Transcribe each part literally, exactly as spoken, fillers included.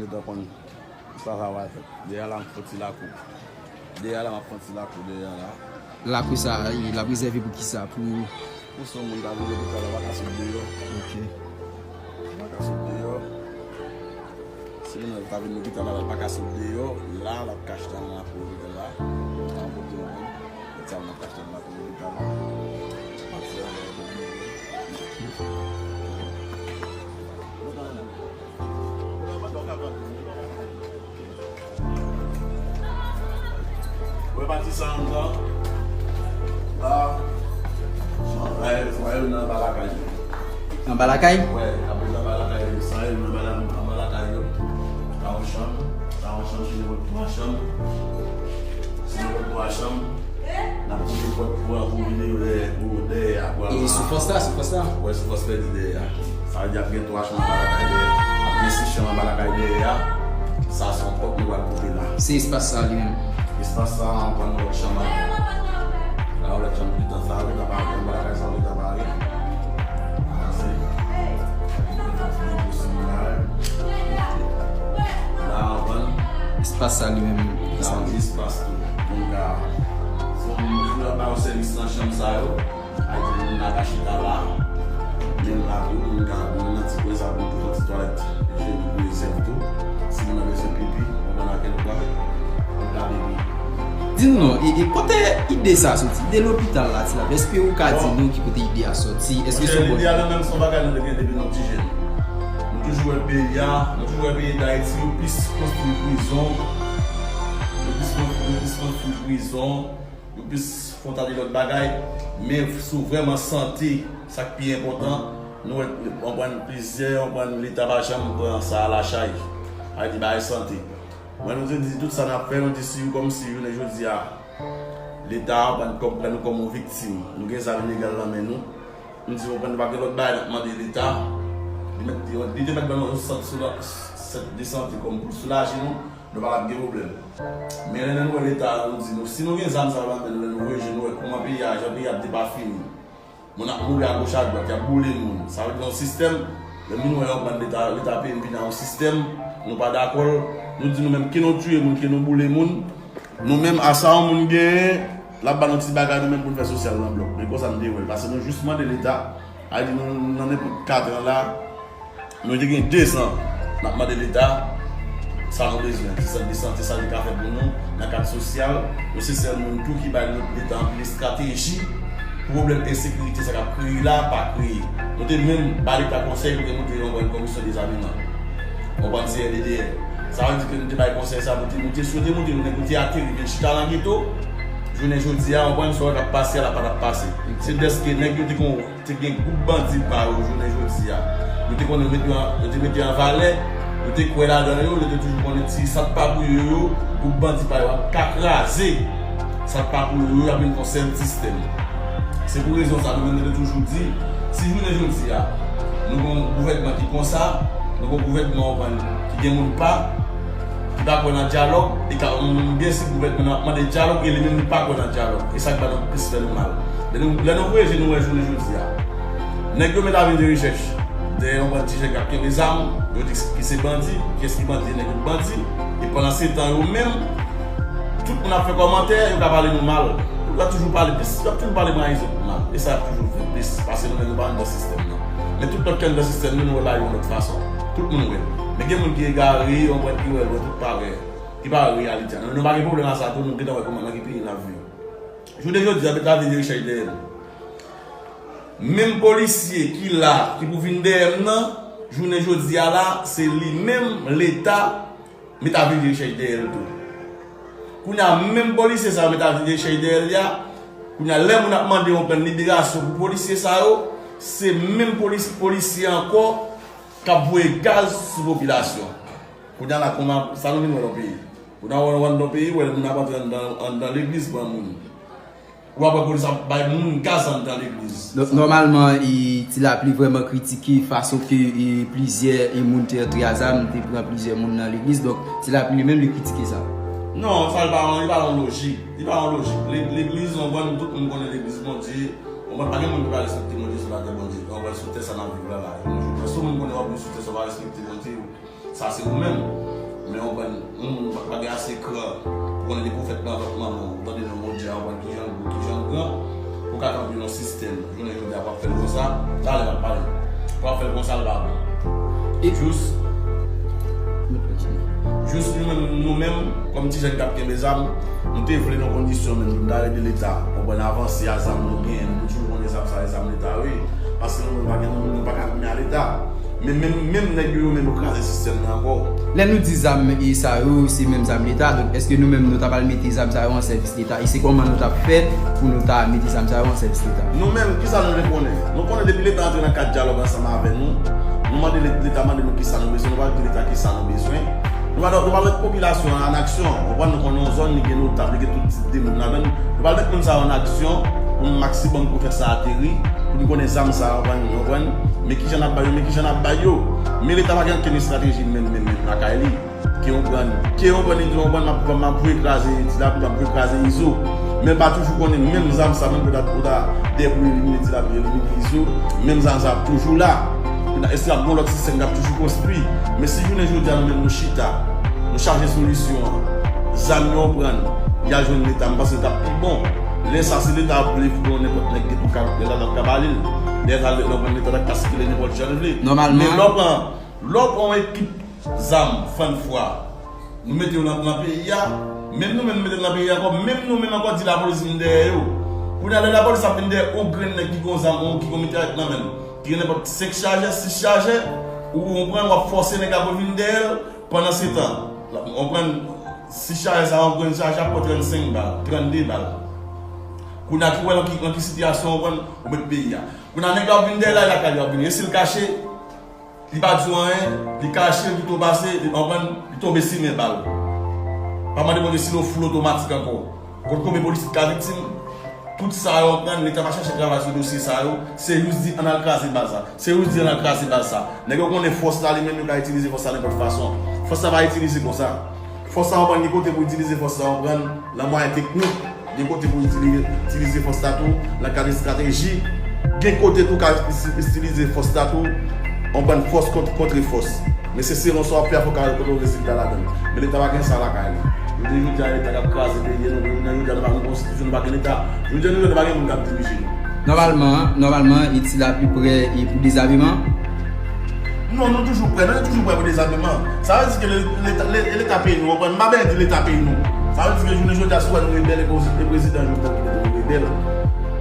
Donk, konn sa sa va fèt. Dèyè la, m fè ti lakou. Dèyè la, m ap fè ti lakou dèyè la. Lakou sa, l ap rezève pou ki sa? Pou Pou si yon moun ta vin lopital la, pa ka sot deyò. Ok. Pa ka sot deyò. Si moun nan ta vin lopital la, pa ka sot deyò. La, l ap kache nan lakou lopital la. Nan kote yo menm. Sa moun ap kache nan lakou lopital la. Pati a, Wè pati sa anndan. La, fwaye, fwaye yo nan anba lakay yo. Anba lakay? Wè, apre anba lakay yo, sa yo nan anba la-, anba lakay yo. Sa yon chanm, sa yon chanm, se nimewo twa chanm. Se nimewo twa chanm. N ap koupe pòt pou an pou vini yo dèyè, pou dèyè a, pou al. E sou fòs la, sou fòs la? Wè, sou fòs pèdi dèyè a. Sa vle di ap gen twa chanm anba lakay dèyè. Ap gen sis chanm anba lakay dèyè a. Sa se yon pòt nou pral koupe la. Se espas sa li menm. Espas sa, an pran yon lòt chanm ankò. La, yon lòt chanm ki tan sa, yo ta pare, anba lakay sa, yo ta pare. Sa se. La, an pran. Espas sa li menm. Sa se espas tou. Moun ka. Fò moun fè ba yo sèvis nan chanm sa yo. Ay di moun la ka chita la. Menm la tou, moun ka, moun nan ti kwen sa pou fè ti twalèt. Jeni pou yo sèvi tou. Si moun nan bezwen pipi, ou konn a kèl pwa, moun ka pipi. Di m non, e, e kote ide sa soti? Ide lopital la, ti la. Èske ou ka di nou ki kote ide a soti? Èske se yon bon ide? Ide a li menm se yon bagay nou te gen depi nou ti jèn. Nou toujou wè peyi a, nou toujou wè peyi Dayiti, yo plis konstwi prizon, yo plis konstwi, yo plis konstwi prizon, yo plis fè yon ta de lòt bagay, men sou vrèman sante, sa k pi enpòtan, nou wè, w konprann, plizyè, w konprann, Leta pa janm pran sa a lachay. Sa vle di bagay sante. Mwen, nou te di tout sa n ap fè, nou te swiv kòmsi jounen jodi a, Leta a pran kòm, pran nou kòm yon viktim. Nou gen zam ilegal nan men nou. M di, w konprann, nou pa gen lòt bagay n ap mande Leta. Li mèt, li te mèt ban nou yon sant sou la, sant de sante kòm pou soulaje nou. Nou pa t ap gen pwoblèm. Men lè nou wè Leta a, nou di nou, si nou gen zam sa yo nan men nou, lè nou voye je nou wè kòman peyi a, jan peyi a ap depafini. Moun ap mouri agoch adwat, y ap boule moun. Sa vle di yon sistèm, lè moun wè yo pran Leta, Leta peyi n vin nan yon sistèm, nou pa dakò l, nou di nou menm, ke nou tiye moun, ke nou boule moun, nou menm, a sa yon moun genyen, l ap ba nou ti bagay nou menm pou n fè sosyal nan blòk. Men konsa n te wè l, paske nou jis mande Leta, a di nou nan nenpòt kat an la, Nou te gen dezan n ap mande Leta sa nou bezwen, ti sant de sante sa li ka fè pou nou nan kad sosyal. Nou se sèl moun tou ki bay Leta anpil estrateji pou pwoblèm ensekirite sa k ap kreye la pa kreye. Nou te menm ba Leta konsèy pou te monte yon, yon komisyon dezameman. Ou konprann, C L D D R. Sa vle di ke nou te bay konsèy sa, nou te, nou te swete monte yon nèg, nou te ateri, vin chita nan geto. Jounen jodi a, ou konprann, sa w wè k ap pase a la pa t ap pase. Se dèske nèg yo te kon te gen gwoup bandi pa yo jounen jodi a. Yo te konnen yo mete yo an, yo te mete an valè, yo te kwè ladan yo, yo te toujou konnen ti sa k pa pou yo yo, gwoup bandi pa yo ap ka kraze sa k pa pou yo yo, y ap vin fè yon sèl sistèm. Se pou rezon sa nou menm nou te toujou di, si jounen jodi a, nou gon gouvènman ki konsa, nou gon gouvènman, ou konprann, ki gen moun pa, ki pa kwè nan dyalòg, e ka, m, m gen si gouvènman nan ap mande dyalòg, e li menm li pa kwè nan dyalòg. E sa k ba nou plis fè nou mal. Lè nou, lè nou voye je nou wè jounen jodi a, nèg yo mèt al vin de rechèch dèyè yon bann ti jèn k ap kenbe zam, yo di ki se bandi, kiyès ki bandi, nèg yo bandi, e pandan se tan yo menm, tout moun ap fè kòmantè, yo ka pale nou mal. Yo ka toujou pale plis, y ap toujou pale mwayen zòt mal. E sa y ap toujou fè plis, paske nou menm nou pa anndan sistèm nan. Men tout lòt ki anndan sistèm nan, nou wè bagay yo yon lòt fason. Tout moun wè. Men gen moun ki egare, yon pwèt ki wè lòt, tout parèy. Ki pa reyalite a. Nou, nou pa gen pwoblèm a sa tou, nou gentan wè kòman nan ki peyi n ap viv. Jounen jodi a, met lavi de rechèch dèyè nou. Menm polisye ki la, ki pou vin dèyè m nan, jounen jodi a la, se li menm, Leta, met avi de rechèch dèyè l tou. Kounye a, menm polisye sa yo met avi de rechèch dèyè l la, kounye a, lè moun ap mande yon pèn liberasyon pou polisye sa yo, se menm polis, polisye ankò k ap voye gaz sou popilasyon. Kounye a la, kòman, sa nou vin wè nan peyi? Kounye a, w wè nan peyi, w wè moun ap antre anndan, anndan legliz pran moun. Ou ap wè polis ap bay moun gaz anndan legliz. Donk, nòmalman, e, Ti Lapli vrèman kritike fason ke, e, plizyè, e, moun te antre a zam, te pran plizyè moun nan legliz. Donk, Ti Lapli li menm li kritike sa. Non, sa li pa, li pa nan lojik. Li pa nan lojik. Le-, legliz, ou konprann, tout moun konnen legliz Bondye. Ou konprann, pa gen moun ki pa respekte Bondye sou latè Bondye. Ou konprann, sou tè sa n ap viv la, la. Si yon moun konnen w ap viv sou tè sa, w pa respekte Bondye, sa se ou menm. Men w konprann, yon moun pa, pa gen ase kran pou konnen depi w fèt nan vant manman w, ou tande non Bondye a, w konprann kijan l gwo, kijan l gran, pou w ka kanpe yon sistèm. Jounen jodi a, w ap fè l konsa, talè m ap pale. W ap fè l konsa, l pa bon. E jous, jous nou menm, nou menm, kòm ti jèn k ap kenbe zam, nou te vle nan kondisyon menm, pou n ta rele Leta, w konprann, avanse a zam nou genyen, nou toujou konnen zam sa, e zam Leta, wi. Paske nou menm pa gen, nou, nou pa ka goumen a Leta. Men menm, menm nèg yo, yo menm yo kraze sistèm nan ankò. Lè nou di zam e sa yo, se menm zam Leta, donk èske nou menm nou ta pral mete zam sa yo an sèvis Leta? E se kòman nou t ap fè pou nou ta mete zam sa yo an sèvis Leta? Nou menm, kisa nou te konnen? Nou konnen depi Leta antre nan kad dyalòg ansanm avè nou, nou mande Let-, Leta mande nou kisa nou bezwen, nou pral di Leta kisa nou bezwen. Nou pa, nou pa met popilasyon an an aksyon. Ou konprann, nou konnen yon zòn, li gen notab, li gen tout tip de moun ladan l. Nou pral met moun sa yo an aksyon pou n maksimòm pou fè sa ateri, pou n konnen zam sa yo, ou konprann, ou konprann. Men kijan n ap ba yo, men kijan n ap ba yo. Men Leta pa gen okenn estrateji menm, menm, menm lakay li. Ke w konprann, ke w konprann, ke w konprann, m ap, m ap voye kraze Ti Lapli, m ap voye kraze Izo. Men pa toujou konnen menm zam sa, menm pou ta, pou ta dèbouye elimine Ti Lapli, elimine Izo, menm zam sa ap toujou la. Kounye a, èske ap gen yon lòt sistèm k ap toujou konstwi? Men si jounen jodi a nou menm nou chita, nou chache solisyon an, zam yo pran, y al jwenn Leta, m panse l t ap pi bon. Lè sa, si Leta ap vle pran nenpòt nèg, gen tou ka, Leta t ap ka ba li l. Leta, lè w pran Leta t ap ka sikile nenpòt jan l vle. Nòmalman. Men lè w pran, lè w pran yon ekip zam, fann fwa, nou mete yo nan, nan peyi a, menm nou menm nou mete yo nan peyi a ankò, menm nou menm ankò di lapolis vin dèyè yo. Kounye a, lè lapolis ap vin dèyè yon grenn nèg ki gon zam, yon, ki gon mitrayèt nan men l, ki gen nenpòt senk chajè, sis chajè, ou konprann, w ap fòse nèg la pou l vin dèyè l, pandansetan, w konprann, sis chajè sa, yon grenn chajè ap pran trannsenk bal, trannde bal. Kounye a, ki wè nan ki, nan ki sitiyasyon, w konprann, ou met peyi a. Kounye a, nèg la ap vin dèyè l la, e lakay li ap vini. E si l kache, li pa di w anyen, li kache, li pito pase, li konprann, li tonbe simen bal. Pa mande Bondye si l yon foul otomatik ankò. Kot konbyen polisye k ka viktim? Tout sa yo konprann, Leta pa chache travay sou dosye sa yo, se jis di ann al kraze baz la, se jis di ann al kraze baz sa. Nèg yo konnen fòs la, li menm yo ka itilize fòs la nenpòt fason. Fòs la pa itilize konsa. Fòs la konprann, gen kote pou itilize fòs la konprann, nan mwayen teknik. Gen kote pou itili-, itilize fòs la tou, nan kad estrateji. Gen kote tou ka isi-, itilize fòs la tou, w konprann, fòs kont-, kontre fòs. Men se selon sa w ap fè a, fò w ka wè kote w rezilta ladan l. Men Leta pa gen sa lakay li. Jodi, jodi a, Leta k ap kraze peyi a, nou, jounen jodi a, nou pa gen konstitisyon, nou pa gen Leta. Jodi a, nou, nou pa gen moun k ap dirije nou. Nòmalman, nòmalman, e Ti Lapli prè e pou dezameman? Non, nou toujou prè. Nou toujou prè pou dezameman. Sa vle di ke le-, Leta, le-, Leta peyi nou, w konprann? M pa bezwen di Leta peyi nou. Sa vle di ke jounen jodi a, si w wè nou rebèl, e prezi-, e prezidan Jovenel ki mete nou rebèl.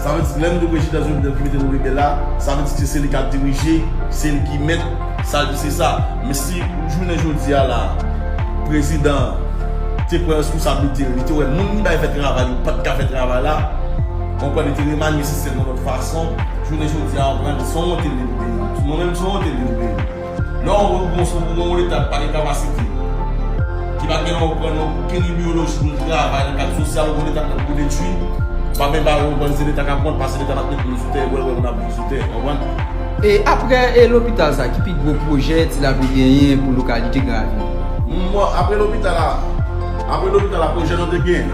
Sa vle di, lè m di w prezidan Jovenel ki mete nou rebèl la, sa vle di ke se li k ap dirije, se li ki mèt, sa l di se sa. Men si jounen jodi a la, prezidan te pran responsablite l, li te wè moun li bay fè travay, yo pa t ka fè travay la, w konprann, li te remanye sistèm nan lòt fason, jounen jodi a, w konprann, se yon wonte li pou peyi. Nou menm, se yon wonte li pou peyi. Lè w wè w gon, w gon Leta ki pa gen kapasite, ki pa gen, w konprann, okenn ideyoloji pou l travay nan kad sosyal, w gon Leta k ap kou detwi, w pa menm pa, w konprann, se Leta k ap kont, paske Leta pa t met moun sou tè, w wè, w wè moun ap viv sou tè, w konprann? E apre, e lopital sa, ki pi gwo pwojè Ti Lapli genyen pou lokalite Gran Ravin? Bon, apre lopital la, apre lopital la, pwojè nou te gen,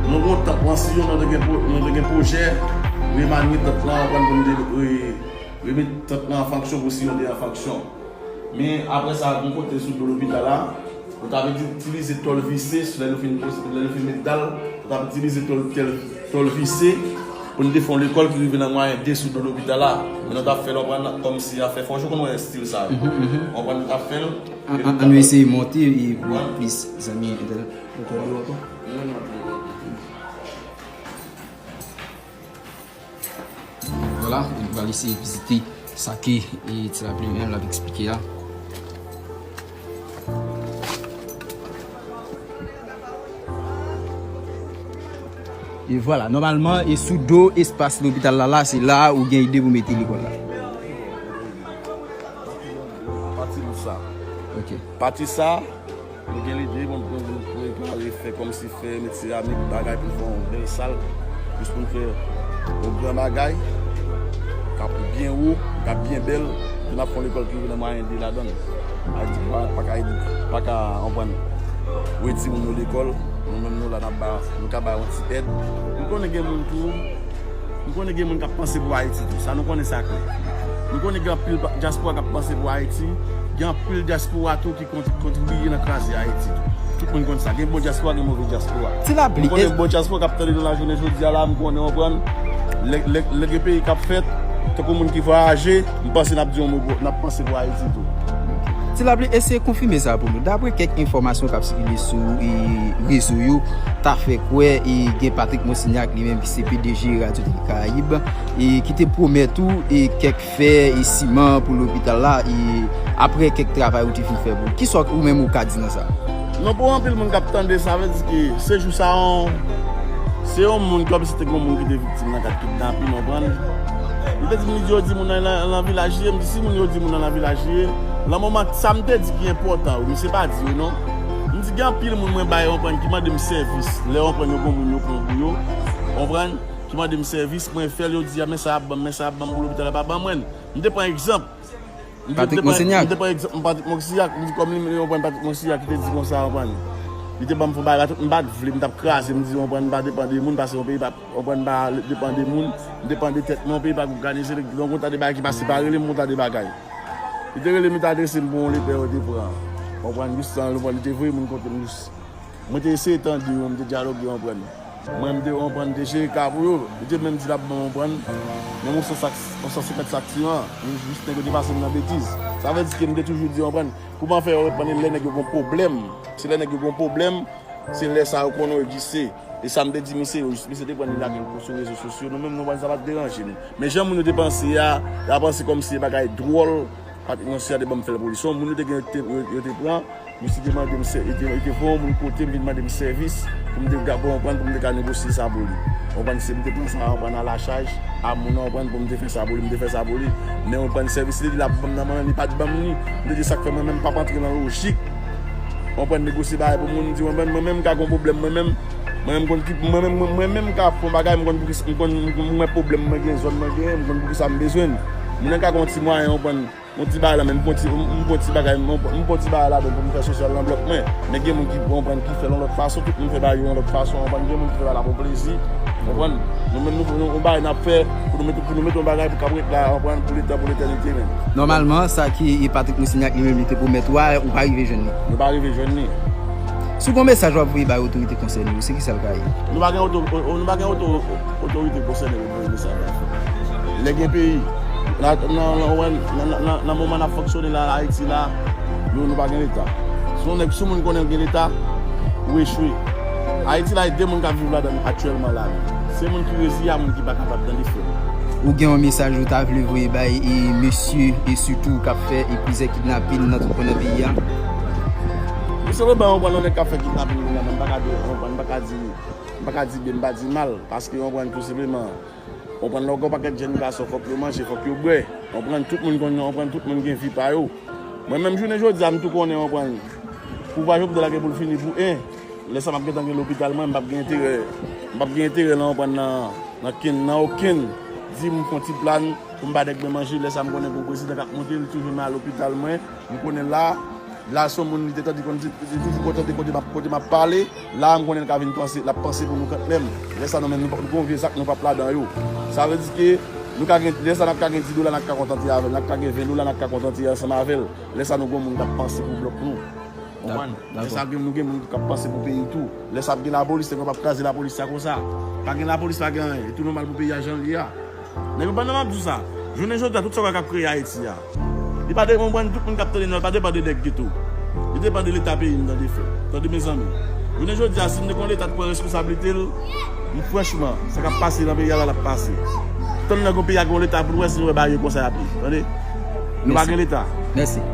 nou gon tanp nan Siyon, nou te gen pwo-, nou te gen pwojè remanye tanp lan, konprann, pou nou te re-, remet tanp lan an fonksyon, pou Siyon te an fonksyon. Men apre sa, gon kote sou do lopital la, nou t ap itilize tòl vise, lè nou fin, lè nou fin met dal, nou t ap itilize tòl, tòl, tòl vise pou n te fè yon lekòl ki rive nan mwayen de sou do lopital la. Men nou t ap fè l, w konprann, kòmsi afè fò jou konn wè estil sa yo. Mhm, mhm. W konprann, nou t ap fè l. An, an, an nou eseye monte e pou plis zanmi entènèt. Vwala, nou pral eseye vizite sa ke, e, Ti Lapli li menm l ap eksplike a. E vwala, nòmalman, e sou do espas lopital la, la, se la ou gen ide pou mete lekòl la. Pati lou sa. Ok. Pati sa, nou gen lide, bon, pou nou prepare, fè kòmsi fè, met seramik, bagay pou n fè yon bèl sal. Jis pou n fè yon gran bagay, k ap byen wo, k ap byen bèl, pou n ap fè yon lekòl ki rive nan mwayen de ladan l. Ayiti pa, pa ka ede, pa ka, w konprann, wè timoun yo lekòl, nou menm nou la, n ap ba, nou ka bay yon ti èd. Nou konnen gen moun tou, nou konnen gen moun k ap panse pou Ayiti tou, sa nou konnen sa klè. Nou konnen gen anpil pa-, dyaspora k ap panse pou Ayiti, Gen anpil dyaspora tou ki kontribiye nan kraze Ayiti tou. Tout moun konn sa. Gen bon dyaspora, gen move dyaspora. Ti Lapli, m konnen bon dyaspora k ap tande nou lajounen jodi a la, m konnen, w konprann. Lè, lè, lè gen peyi k ap fèt, tankou moun ki vwayaje, m panse n ap di yon mo, n ap panse pou Ayiti tou. Ti Lapli, eseye konfime sa pou nou. Dapre kèk enfòmasyon k ap sikile sou e, rezo yo, ta fè kwè e gen Patrick Monsignac li menm ki se P D G Radio Télé Caraïbes e ki te pwomèt ou e kèk fè e siman pou lopital la e apre kèk travay ou te fin fè pou li. Kisa ou menm ou ka di nan sa? Non, pou anpil moun k ap tande, sa vle di ke se jou sa yon, se yon moun kòmsi te gen yon moun ki te viktim nan kad kidnapin, w konprann. Li te di m, li di yo di moun nan nan vilaj li ye, m di si moun yo di moun nan nan vilaj li ye, nan moman sa m te di ki enpòtan, wi, misye pa di yo non. M di gen anpil moun mwen bay, w konprann, ki mande m sèvis, lè w konprann yo gen moun yo pran pou yo, w konprann, ki mande m sèvis, mwen fè l, yo di a men sa y ap ban m, men sa y ap ban m pou lopital la pa ban mwen. M te pran egzanp. Patrick Monsignac. M te pran egzanp, m Patrick Monsignac, m di kòm li, m konprann Patrick Monsignac ki te di konsa, w konprann. Li te ban m fon bagay la, tout m pa t vle, m t ap kraze, m di, w konprann, m pa depann de moun, paske yon peyi pa, w konprann, m pa depann de moun, m depann de tèt mwen, yon peyi pa k òganize, donk, yon ta de bagay ki pase pa rele m, yon ta de bagay. Li te rele m, li te adrese m pou yon leta yo te pran. W konprann, jis tan, w konprann, li te voye moun kote m, jis. Mwen te eseye tande yo, mwen te dyaloge, w konprann. Mwen, m te, w konprann, m te jere ka pou yo. Li te menm di l ap ban m, w konprann, menm yon san sak, yon san senkant sak siman, jis nèg yo te pase m nan betiz. Sa vle di ke m te toujou di, w konprann, kouman fè yo reponn lè nèg yo gen pwoblèm. Se lè nèg yo gen pwoblèm, se lè sa yo konnen yo egziste. E sa m te di misye, yo jis misye te pran li lage l sou rezo sosyo. Nou menm, nou, w konprann, sa pa t deranje nou. Men jan moun yo te panse a, yo panse kòmsi se bagay dwòl, Patrick Monsignac te ban m fè l pou li. Se yon moun yo te gen, yo te, yo, yo te pran. Misye te mande m sè, li te, li te voye yon moun kote m, vin mande m sèvis pou m te ka, pou w konprann, pou m te ka negosye sa pou li. W konprann, se m te pran sa, w konprann, alachaj a moun nan, w konprann, pou m te fè sa pou li, m te fè sa pou li. Men w konprann, sèvis li, li ap ban m nan, mwen menm, li pa t ban m li. M te di sa k fè mwen menm m p ap antre nan lojik, w konprann, negosye bagay pou moun, m di mwen menm, mwen menm m ka gen yon pwoblèm, mwen menm, mwen menm m konn ki, mwen menm, mwen, mwen menm m ka fè yon bagay, m konn pou ki, m konn, m wè pwoblèm mwen gen, zòn mwen genyen, m konn pou ki sa m bezwen l. Moun nan ka gen yon ti mwayen, w konprann, yon ti bagay la, men m pran ti, m pran ti bagay, m pran ti bagay ladan pou m fè sosyal nan blòk mwen. Men gen moun ki konprann, ki fè l yon lòt fason, tout moun fè bagay yo yon lòt fason, w konprann, gen moun ki fè bagay la pou plezi, w konprann. Nou menm, nou, nou, yon bagay n ap fè pou nou mete, pou nou mete yon bagay pou k ap ret la, w konprann, pou letan, pou letènite menm. Nòmalman, sa ki e Patrick Monsignac li menm li te pwomèt ou a, ou pa rive jwenn li. Nou pa rive jwenn li. Si w gen yon mesaj w ap voye bay otorite konsène yo, se kisa l ka ye? Nou pa gen oto-, o-, o-, nou pa gen oto-, otorite konsène pou voye mesaj la. Lè gen peyi, nan, nan, nan, nan, nan, nan, nan moman n ap fonksyone la, Ayiti la, yo, nou pa gen leta. Si yon nèg, si yon moun konnen l gen leta, ou echwe. Ayiti la, e de moun k ap viv ladan l aktyèlman la. Se moun ki reziye a moun ki pa kapab nan defo. Ou gen yon mesaj ou ta vle voye bay e mesye e sitou k ap fè e plizyè kidnapin nan tout kwen nan peyi a? Mesye Roben, w konprann, yon nèg k ap fè kidnapin kounye a, m pa ka di, w konprann, m pa ka di, m pa ka di byen, m pa di mal, paske w konprann, tou senpleman, w konprann, lè w gen yon pakèt jèn gason, fòk yo manje, fòk yo bwè, w konprann, tout moun konn, w konprann, tout moun gen vi pa yo. Mwen menm, jounen jodi a, m tou konnen, w konprann, pouvwa Jovenel la gen pou l fini pou en. Lè sa m ap gentan gen lopital mwen, m p ap gen enterè, m p ap gen enterè nan, nan, nan kenn, nan okenn. Di m fè yon ti plan pou m ba nèg mwen manje, lè sa m konnen gen yon prezidan k ap monte, li toujou nan lopital mwen, m konnen la, la se yon moun li te tande konn di, li toujou kontan de kote m ap, kote m ap pale, la m konnen l ka vin panse, l ap panse pou nou kanmenm. Lè sa nou menm, nou p ap, nou gen yon vye zak, nou p ap ladan yo. Sa vle di ke nou ka gen, lè sa n ap ka gen dis dola, n ap ka kontante avè l, n ap ka gen ven dola, n ap ka kontante ansanm avè l. Lè sa nou gen yon moun k ap panse pou blòk nou. Konprann? Lè sa gen, nou gen moun k ap panse pou peyi tou. Lè sa ap gen lapolis, nèg yo p ap kraze lapolis sa konsa. Pa gen lapolis, pa gen anyen. E tou nòmal pou peyi a jan l ye a. Nèg yo, pandan m ap di w sa, jounen jodi a, tout sa w wè k ap kreye Ayiti a, li pa depann, tout moun k ap tande nou, li pa depann de nèg geto. Li depann de leta peyi m, tande frè. Tande mezanmi. Jounen jodi a, si m te gen yon leta t pran responsablite l, m franchman, sa k ap pase nan peyi a la, l ap pase. Tann nan gen yon peyi a gen yon leta pou l wè si nou wè bagay yo konsa y ap ye. Tande? Nou pa gen leta. Mèsi.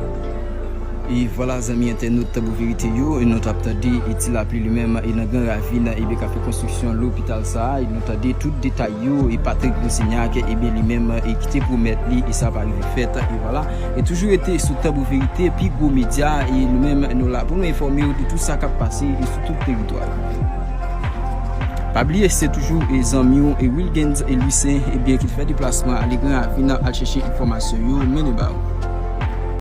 E vwala, zanmi entènot Tanbou Verite yo, e nou t ap tande e Ti Lapli li menm e nan Gran Ravin, ebyen k ap fè konstriksyon lopital sa a, e nou tande tout detay yo, e Patrick Monsignac, ebyen li menm e ki te pwomèt li, e sa pa rive fèt, e vwala. E toujou rete sou Tanbou Verite, pi gwo medya, e nou menm nou la pou nou enfòme w de tout sa k ap pase e sou tout teritwa yo. Pa bliye, se toujou e zanmi w e Wilgens e Lucien, ebyen ki t fè deplasman ale Gran Ravin al chèche enfòmasyon yo mennen ba ou.